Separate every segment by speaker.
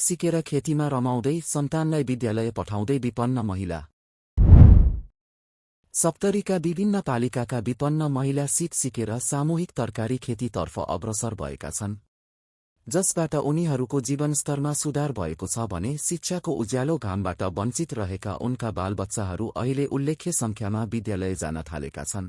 Speaker 1: सिकेर खेतीमा रमाउँदै सन्तानलाई विद्यालय पठाउँदै विपन्न महिला। सप्तरीका विभिन्न पालिकाका विपन्न महिला सिकेर सामूहिक तरकारी खेतीतर्फ अग्रसर भएका छन्, जसबाट उनीहरूको जीवनस्तरमा सुधार भएको छ भने शिक्षाको उज्यालो घामबाट वञ्चित रहेका उनका बालबच्चाहरू अहिले उल्लेख्य संख्यामा विद्यालय जान थालेका छन्।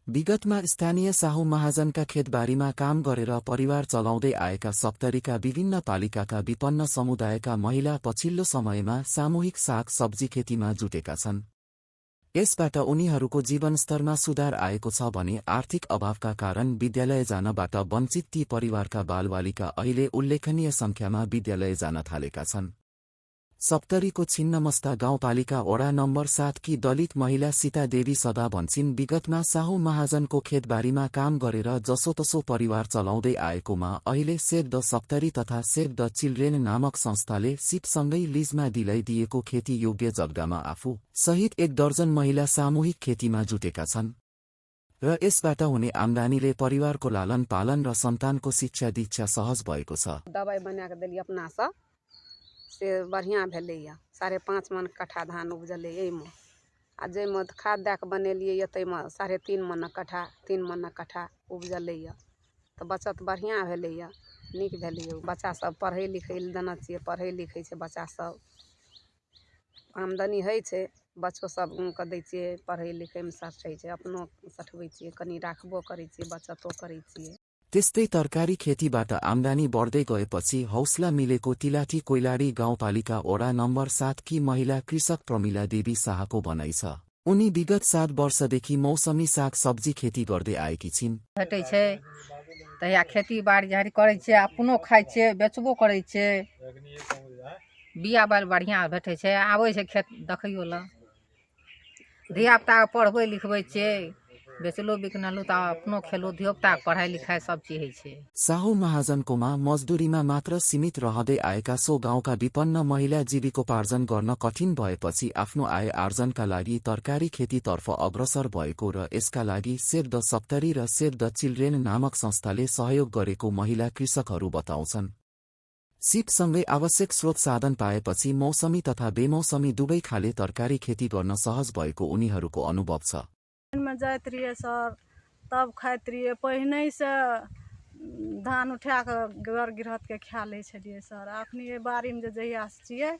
Speaker 1: विगतमा स्थानीय साहु महाजनका खेतबारीमा काम गरेर परिवार चलाउँदै आएका सप्तरीका विभिन्न पालिकाका विपन्न समुदायका महिला पछिल्लो समयमा सामूहिक साग सब्जी खेतीमा जुटेका छन्। यसबाट उनीहरूको जीवनस्तरमा सुधार आएको छ भने आर्थिक अभावका कारण विद्यालय जानबाट वञ्चित ती परिवारका बालबालिका अहिले उल्लेखनीय संख्यामा विद्यालय जान थालेका छन्। सप्तरीको छिन्नमस्ता गाउँपालिका वडा नम्बर 7 की दलित महिला सीता देवी सदा भन्छिन्, विगतमा साहु महाजनको खेतबारीमा काम गरेर जसोतसो परिवार चलाउँदै आएकोमा अहिले सेभ द सप्तरी तथा सेभ द चिल्ड्रेन नामक संस्थाले सिपसँगै लिजमा दिलाइदिएको खेती योग्य जग्गामा आफू सहित 1 दर्जन महिला सामूहिक खेतीमा जुटेका छन् र यसबाट हुने आम्दानीले परिवारको लालन पालन र सन्तानको शिक्षा दीक्षा सहज भएको छ।
Speaker 2: दबाई बनाके देली अपना से बढ़िया भेलैया। 5.5 मन कट्ठा धान उपजलै एहिमे, आ जाहिमे खाद दए के बनेलियै ताहिमे 3.5 मन कट्ठा 3 मन कट्ठा उपजलैया, तऽ बचत बढ़िया भेलैया, नीक भेलैया। बच्चा सब पढ़ै लिखै लए देने छियै, पढ़ै लिखै छै बच्चा सब, आमदनी होइ छै, बच्चो सबके दै छियै, पढ़ै लिखैमे सठै छै, अपनो सठबै छियै, कनि राखबो करै छियै, बचतो करै छियै।
Speaker 1: त्यस्तै तरकारी खेतीबाट आम्दानी बढ्दै गएपछि हौसला मिलेको तिलाठी कोइलाडी गाउँपालिका वडा नम्बर 7 की महिला कृषक प्रमिला देवी शाहको भनाइ छ। उनी विगत 7 वर्षदेखि मौसमी साग सब्जी खेती गर्दै आएकी छिन्।
Speaker 3: भेटै छै तहिया खेती बाड़ी करै छै, अपनो खाइ छै, बेचबो करै छै, बिया बाल बढ़िया भेटै छै, आबै छै खेत देखैयो ल, धियापुता पढ़बै लिखबै छियै, बेचलो बिकनलो त अपनो खेलो, धियोपुता पढ़ाई लिखाई सब चीज होइ छै।
Speaker 1: साहु महाजनकोमा मजदुरीमा मात्र सीमित रहँदै आएका सो गाउँका विपन्न महिला जीविकोपार्जन गर्न कठिन भएपछि आफ्नो आय आर्जनका लागि तरकारी खेतीतर्फ अग्रसर भएको र यसका लागि सेभ द सप्तरी र सेभ द चिल्ड्रेन नामक संस्थाले सहयोग गरेको महिला कृषकहरू बताउँछन्। सिपसँगै आवश्यक स्रोत साधन पाएपछि मौसमी तथा बेमौसमी दुवै खाले तरकारी खेती गर्न सहज भएको उनीहरूको अनुभव छ।
Speaker 4: में जाइत रहिए सर, तब खाइत रहिए, पहिने से धान उठा के घर गृहस्थ के खा लै छलिए सर। अखनी बाड़ी में जहिया से छिए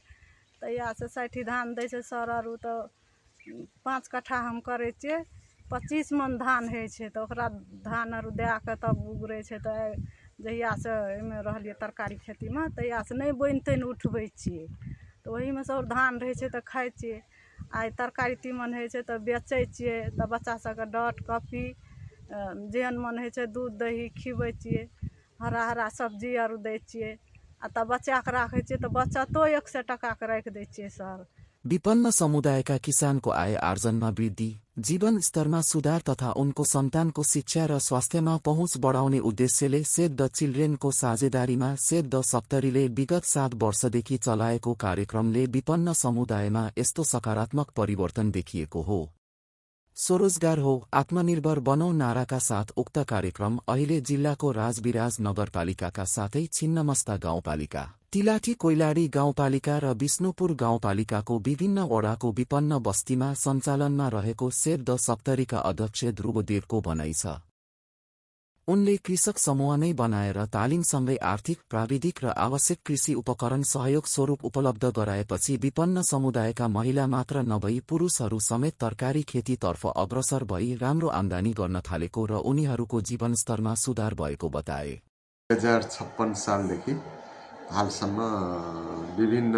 Speaker 4: तहिया से 60 धान दै छै सर, आरु तो 5 कट्ठा हम करे छिए, 25 मन धान होइ छै, तो ओकरा धान आरु दे के तब उगरै छै। तो जहिया से एमे रहलिए तरकारी खेती में तहिया से नहीं बोनि तोनि उठबै छिए, तो वही में सब धान रहे छै तो खाइ छिए। आइ तरकारी तीमन होइ छै तो बेचै छिए, तो बच्चा सबके डट कॉफी जेहन मन होइ छै दूध दही खिबै छिए, हरा हरा सब्जी आरु दै छिए, आ तब बच्चा के राखै छिए तो बचतो 100 टका के राखि दै छिए सर।
Speaker 1: विपन्न समुदायका किसानको आय आर्जनमा वृद्धि, जीवन स्तरमा सुधार तथा उनको सन्तानको शिक्षा र स्वास्थ्यमा पहुँच बढाउने उद्देश्यले सेभ द चिल्ड्रेनको साझेदारीमा सेभ द सप्तरीले विगत 7 वर्षदेखि चलाएको कार्यक्रमले विपन्न समुदायमा यस्तो सकारात्मक परिवर्तन देखिएको हो। स्वरोजगार हो, आत्मनिर्भर बनौँ नाराका साथ उक्त कार्यक्रम अहिले जिल्लाको राजविराज नगरपालिकाका साथै छिन्नमस्ता गाउँपालिका, तिलाठी कोइलाडी गाउँपालिका र विष्णुपुर गाउँपालिकाको विभिन्न वडाको विपन्न बस्तीमा सञ्चालनमा रहेको सेभ द सप्तरीका अध्यक्ष ध्रुवदेवको भनाइ छ। उनले कृषक समूह नै बनाएर तालिमसँगै आर्थिक, प्राविधिक र आवश्यक कृषि उपकरण सहयोग स्वरूप उपलब्ध गराएपछि विपन्न समुदायका महिला मात्र नभई पुरुषहरू समेत तरकारी खेतीतर्फ अग्रसर भई राम्रो आम्दानी गर्न थालेको र उनीहरूको जीवनस्तरमा सुधार भएको बताए।
Speaker 5: 2056 सालदेखि हालसम्म विभिन्न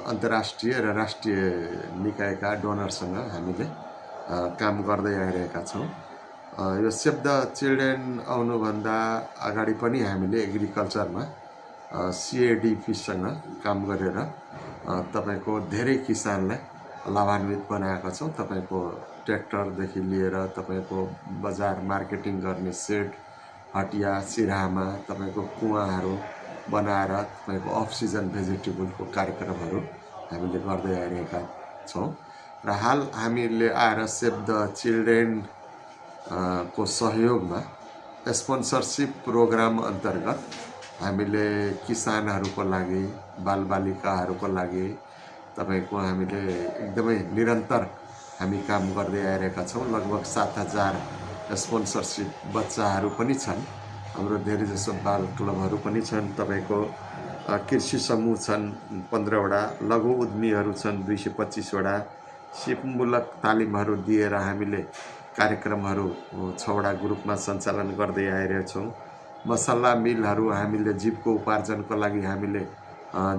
Speaker 5: अन्तर्राष्ट्रिय र राष्ट्रिय निकायका डोनरसँग हामीले काम गर्दै आइरहेका छौँ। यो सेभ द चिल्ड्रेन आउनुभन्दा अगाडि पनि हामीले एग्रिकल्चरमा CADP-सँग काम गरेर तपाईको धेरै किसानलाई लाभान्वित बनाएका छौँ। तपाईको ट्र्याक्टरदेखि लिएर तपाईको बजार मार्केटिङ गर्ने सेड, हटिया, सिराहामा तपाईको कुवाहरू बनाएर तपाईको अफ सिजन भेजिटेबलको कार्यक्रमहरू हामीले गर्दै आइरहेका छौँ। र हाल हामीले आएर सेभ द चिल्ड्रेन को सहयोगमा स्पोन्सरशिप प्रोग्राम अन्तर्गत हामीले किसानहरूको लागि, बालबालिकाहरूको लागि तपाईको हामीले एकदमै निरन्तर हामी काम गर्दै आइरहेका छौँ। लगभग 7,000 स्पोन्सरसिप बच्चाहरू पनि छन्। हाम्रो धेरैजसो बाल क्लबहरू पनि छन्। तपाईँको कृषि समूह छन् 15वटा, लघु उद्यमीहरू छन् 225वटा। सिपमूलक तालिमहरू दिएर हामीले कार्यक्रमहरू 6वटा ग्रुपमा सञ्चालन गर्दै आइरहेछौँ। मसल्ला मिलहरू हामीले जीवको उपार्जनको लागि हामीले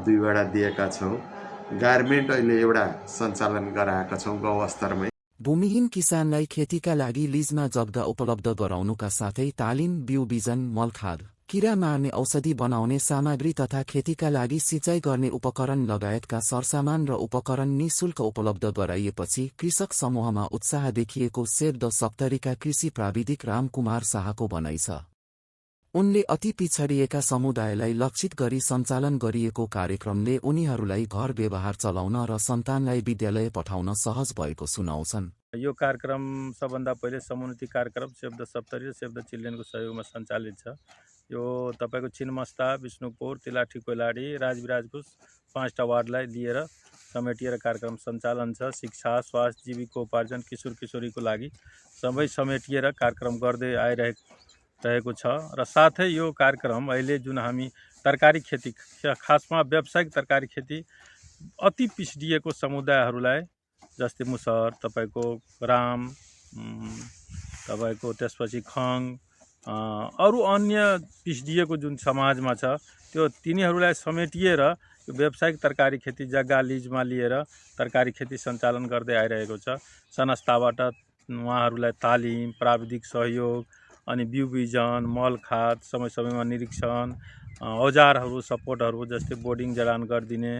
Speaker 5: 2वटा दिएका छौँ। गार्मेन्ट अहिले एउटा सञ्चालन गराएका छौँ गाउँ स्तरमै।
Speaker 1: भूमिहीन किसानलाई खेतीका लागि लिजमा जग्गा उपलब्ध गराउनुका साथै तालिम, बिउ बिजन, मलखाद, किरा मार्ने औषधि बनाउने सामग्री तथा खेतीका लागि सिँचाइ गर्ने उपकरण लगायतका सरसामान र उपकरण निःशुल्क उपलब्ध गराइएपछि कृषक समूहमा उत्साह देखिएको सेभ द सप्तरीका कृषि प्राविधिक रामकुमार शाहको भनाइ छ। उनले अति पिछडिएका समुदायलाई लक्षित गरी सञ्चालन गरिएको कार्यक्रमले उनीहरूलाई घर व्यवहार चलाउन र सन्तानलाई विद्यालय पठाउन सहज भएको सुनाउँछन्।
Speaker 6: यो कार्यक्रम सबभन्दा पहिले समुन्नति कार्यक्रम सेभ द सप्तरी र सेभ द चिल्ड्रेनको सहयोगमा सञ्चालित छ। यो तपाईँको छिन्मस्ता, विष्णुपुर, तिलाठी, कोइलाडी, राजविराजपुर 5वटा वार्डलाई लिएर समेटिएर कार्यक्रम सञ्चालन छ। शिक्षा, स्वास्थ्य, जीविकोपार्जन, किशोर किशोरीको लागि सबै समेटिएर कार्यक्रम गर्दै आइरहेको छ। र साथै यो कार्यक्रम अहिले जुन हामी तरकारी खेती, खासमा व्यावसायिक तरकारी खेती अति पिछडिएको समुदायहरूलाई जस्तै मुसहर, तपाईँको राम, तपाईँको त्यसपछि खङ, अरू अन्य पिछडिएको जुन समाजमा छ त्यो तिनीहरूलाई समेटिएर यो व्यावसायिक तरकारी खेती जग्गा लिजमा लिएर तरकारी खेती सञ्चालन गर्दै आइरहेको छ। संस्थाबाट उहाँहरूलाई तालिम, प्राविधिक सहयोग, अनि बिउ बिजन, मल खाद, समय समयमा निरीक्षण, औजारहरू, सपोर्टहरू जस्तै बोर्डिङ जडान गरिदिने,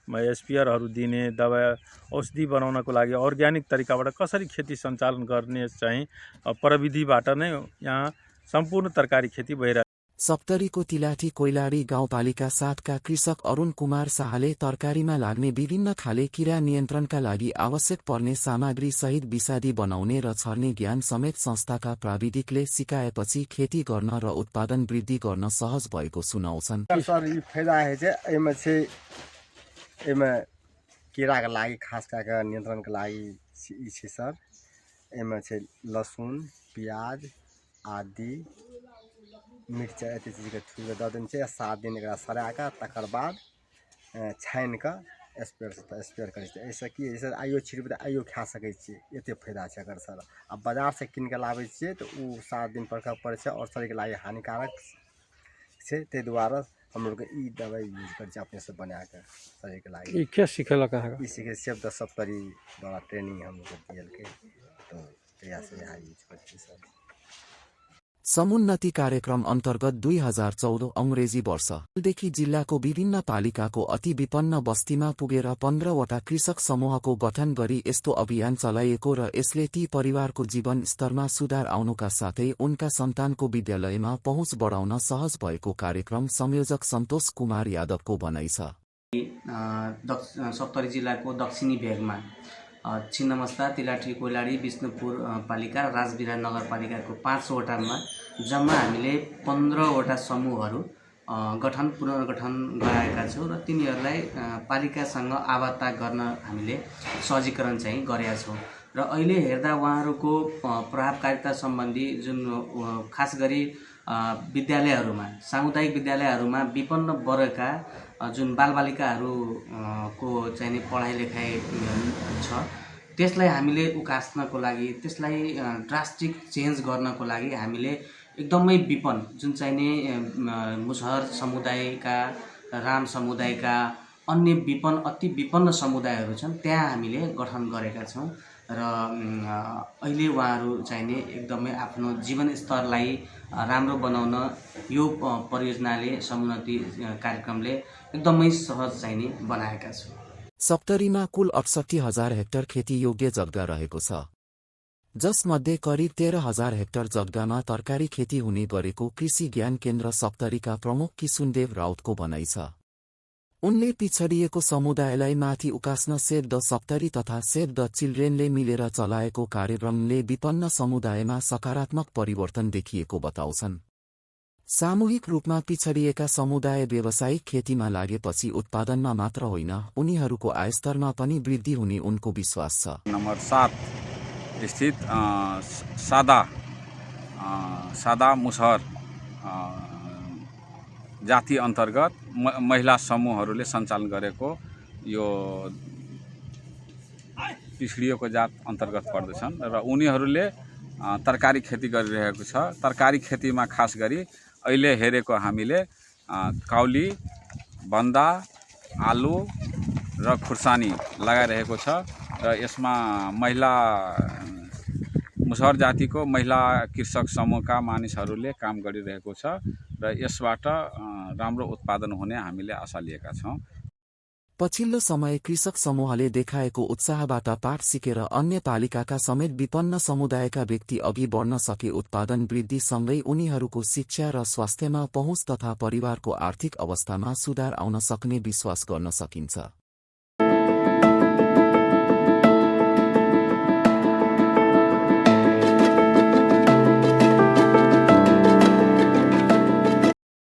Speaker 6: स्पेयरहरू दिने, दबाई औषधि बनाउनको लागि अर्ग्यानिक तरिकाबाट कसरी खेती सञ्चालन गर्ने चाहिँ प्रविधिबाट नै यहाँ सम्पूर्ण तरकारी खेती भइरहेको छ।
Speaker 1: सप्तरीको तिलाठी कोइलाडी गाउँपालिका 7का कृषक अरुण कुमार शाहले तरकारीमा लाग्ने विभिन्न खाले किरा नियन्त्रणका लागि आवश्यक पर्ने सामग्री सहित विषादी बनाउने र छर्ने ज्ञान समेत संस्थाका प्राविधिकले सिकाएपछि खेती गर्न र उत्पादन वृद्धि गर्न सहज भएको सुनाउँछन्।
Speaker 7: सर यो फाइदा है चाहिँ एमा किराका लागि खास करके नियन्त्रणका लागि ई छै सर। एमा चाहिँ लसुन, प्याज आदि, मिर्चा एते चीजके थुर दऽ देने छै। 7 दिन एकरा सराके तकर बाद छानिके स्प्रे करै छै। एहिसँ की होइ छै, आइयो छिड़बै तऽ आइयो खा सकै छियै, एते फायदा छै एकर सर। आ बाजारसँ कीनिके लाबै छियै तऽ उ 7 दिन परखऽ पड़ै छै और शरीरके लागि हानिकारक छै। ताहि दुआरे हम लोग ई दवाई यूज करै छै अपने से बनाके शरीरके लागि।
Speaker 8: ई के सिखेलक अहाँके?
Speaker 7: ई सीखे सेभ द सप्तरी द्वारा ट्रेनिंग हम लोग दिएलकै, तो तहिया से यहाँ यूज करै छै सर।
Speaker 1: समुन्नति कार्यक्रम अन्तर्गत 2014 अंग्रेजी वर्षदेखि जिल्लाको विभिन्न पालिकाको अति विपन्न बस्तीमा पुगेर 15वटा कृषक समूहको गठन गरी यस्तो अभियान चलाइएको र यसले ती परिवारको जीवन स्तरमा सुधार आउनुका साथै उनका सन्तानको विद्यालयमा पहुँच बढाउन सहज भएको कार्यक्रम संयोजक सन्तोष कुमार यादवको भनाइ छ।
Speaker 9: सप्तरी जिल्लाको दक्षिणी भेगमा छिन्नमस्ता, तिलाठी, कोइलाडी, विष्णुपुर पालिका र राजविराज नगरपालिकाको 5वटामा जम्मा हामीले 15वटा समूहहरू पुनर्गठन गराएका छौँ र तिनीहरूलाई पालिकासँग आवाजता गर्न हामीले सहजीकरण चाहिँ गरेका छौँ। र अहिले हेर्दा उहाँहरूको प्रभावकारिता सम्बन्धी जुन खास गरी विद्यालयहरूमा, सामुदायिक विद्यालयहरूमा विपन्न वर्गका जुन बालबालिकाहरूको चाहिँ पढाइ लेखाइ छ त्यसलाई हामीले उकास्नको लागि, त्यसलाई ड्रास्टिक चेन्ज गर्नको लागि हामीले एकदमै विपन्न जुन चाहिँ नि मुसहर समुदायका, राम समुदायका अन्य अति विपन्न समुदायहरू छन् त्यहाँ हामीले गठन गरेका छौँ। र अहिले उहाँहरू चाहिँ नि एकदमै आफ्नो जीवनस्तरलाई राम्रो बनाउन यो परियोजनाले, समुन्नति कार्यक्रमले एकदमै सहज चाहिँ नि बनाएका छौँ।
Speaker 1: सप्तरीमा कुल 68,000 हेक्टर खेतीयोग्य जग्गा रहेको छ, जसमध्ये करिब 13,000 हेक्टर जग्गामा तरकारी खेती हुने गरेको कृषि ज्ञान केन्द्र सप्तरीका प्रमुख किशुनदेव राउतको भनाइ छ। उनले पिछडिएको समुदायलाई माथि उकास्न सेभ द सप्तरी तथा सेभ द चिल्ड्रेनले मिलेर चलाएको कार्यक्रमले विपन्न समुदायमा सकारात्मक परिवर्तन देखिएको बताउँछन्। सामूहिक रूपमा पिछडिएका समुदाय व्यावसायिक खेतीमा लागेपछि उत्पादनमा मात्र होइन उनीहरूको आयस्तरमा पनि वृद्धि हुने उनको विश्वास छ।
Speaker 8: नम्बर 7 स्थित सादा मुसहर जाति अन्तर्गत महिला समूहहरूले सञ्चालन गरेको यो पिछडिएको जात अन्तर्गत पर्दछन् र उनीहरूले तरकारी खेती गरिरहेको छ। तरकारी खेतीमा खास गरी अहिले हेरेको हामीले काउली, बन्दा, आलु र खुर्सानी लगाइरहेको छ र यसमा महिला मुसहर जातिको महिला कृषक समूहका मानिसहरूले काम गरिरहेको छ र यसबाट राम्रो उत्पादन हुने हामीले आशा लिएका छौँ।
Speaker 1: पछिल्लो समय कृषक समूहले देखाएको उत्साहबाट पाठ सिकेर अन्य पालिकाका समेत विपन्न समुदायका व्यक्ति अघि बढ्न सके उत्पादन वृद्धिसँगै उनीहरूको शिक्षा र स्वास्थ्यमा पहुँच तथा परिवारको आर्थिक अवस्थामा सुधार आउन सक्ने विश्वास गर्न सकिन्छ।